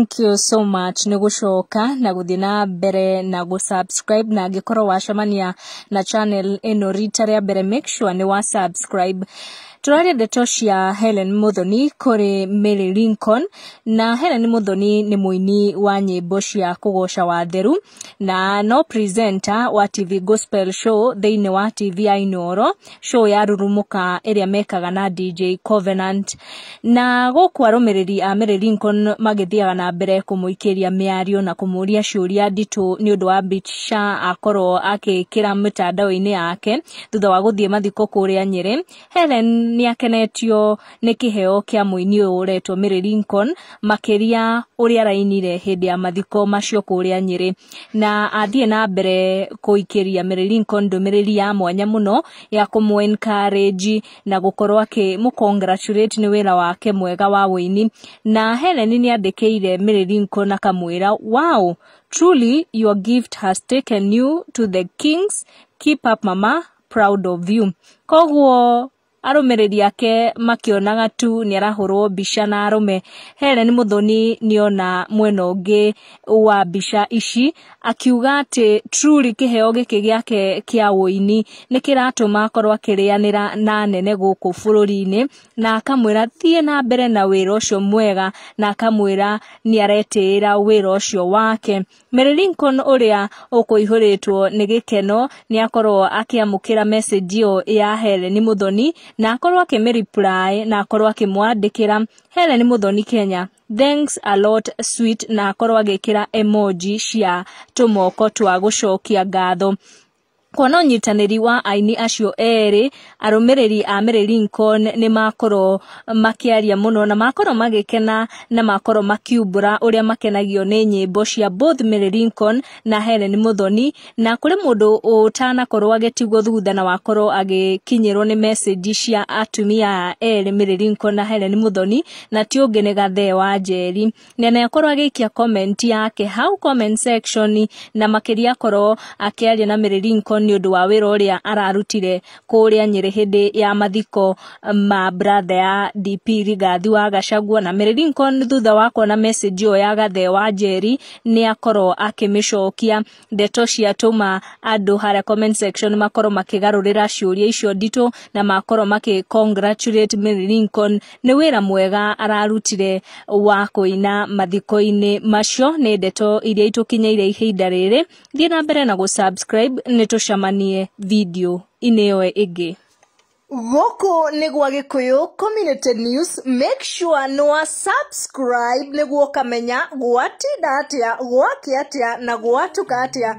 Thank you so much nĩ gũcoka na gũthiĩ na mbere na gũ-subscribe, na angĩkorwo wacemania na channel ĩno rita rĩa mbere, make sure nĩ wa subscribe. Tũraria ndeto cia Hellen Muthoni kũrĩ Mary Lincoln, na Hellen Muthoni nĩ mũini wa nyĩmbo cia kũgoca watheru na no presenter wa TV gospel show thĩinĩ wa TV ya Inooro, show ya Rurumuka ĩrĩa mekaga na DJ Covenant. Na gũkũ arũmĩrĩri a Mary Lincoln magĩthiaga na mbere kũmũikĩria mĩario na kũmũria ciũria nditũ nĩ ũndũ wa mbica akorwo akĩkĩra mĩtandao-inĩ yake thutha wa gũthiĩ mathiko kũrĩa Nyĩrĩ. Hellen nĩ akenetio nĩ kĩheo kĩa mũini ũyũ ũretwo Mary Lincoln, makĩria ũrĩa arainire hĩndĩ ya mathiko macio kũrĩa Nyĩrĩ, na athiĩ na mbere kũikĩria Mary Lincoln ndũmĩrĩri ya mwanya mũno ya kũmũ encourage na gũkorwo akĩmũ congratulate nĩ wĩra wake mwega wa ũini. Na Hellen nĩ andĩkĩire Mary Lincoln akamwĩra, "Wow, truly your gift has taken you to the kings. Keep up, mama, proud of you." Koguo arũmĩrĩri ake makĩonaga tu nĩ arahũrwo mbica na arũme, Hellen Muthoni nĩona mwena ũngĩ wa mbica ici, akiuga atĩ truly kĩheo gĩkĩ gĩake kĩa ũini nĩ kĩratũma akorwo akĩrĩanĩra na anene gũkũ bũrũri-inĩ, na akamwĩra thiĩ na mbere na wĩra ũcio mwega, na akamwĩra nĩ aretĩĩra wĩra ũcio wake. Mary Lincoln ũrĩa ũkũihũrĩtwo nĩ gĩkeno nĩ akorwo akĩamũkĩra message ĩyo ya Hellen Muthoni na akorwo akĩmĩ-reply na akorwo akĩmwandĩkĩra, "Hellen Muthoni Kenya, thanks a lot, sweet," na akorwo agĩkĩra emoji cia tũmoko twa gũcokia ngatho. Kuona ũnyitanĩri wa aini acio erĩ, arũmĩrĩri a Mary Lincoln nĩ makorwo makĩaria mũno na makorwo magĩkena na makorwo makiumbũra ũrĩa makenagio nĩ nyĩmbo cia both Mary Lincoln na Hellen Muthoni. Na kũrĩ mũndũ ũtanakorwo agĩtigwo thutha na wakorwo agĩkinyĩrwo nĩ message cia atumia erĩ, Mary Lincoln na Hellen Muthoni, na ti ũngĩ nĩ Gathee wa Njeri, na nĩ akorwo agĩikia comment yake hau comment section, na makĩria akorwo akĩaria na Mary Lincoln nĩ ũndũ wa wĩra ũrĩa ararutire kũrĩa Nyĩrĩ hĩndĩ ya mathiko ma brother ya DP Rigathi wa Gachagua. Na Mary Lincoln thutha wa kuona message ĩyo ya Gathee wa Njeri nĩ akorwo akĩmĩcokia ndeto ciatũma andũ harĩa comment section makorwo makĩgarũrĩra ciũria icio nditũ na makorwo makĩ congratulate Mary Lincoln nĩ wĩra mwega ararutire wa kũina mathiko-inĩ macio. Nĩ ndeto iria itũkinyĩire ihinda rĩrĩ. Thiĩ na mbere na gũ-subscribe, nĩ tũcemanie video-inĩ ĩyo ĩngĩ. Gũkũ nĩ gwa Gĩkũyũ Community News. Make sure nĩ wa subscribe nĩguo ũkamenya gwatinda atĩa, gwakĩa atĩa na gwatuka atĩa.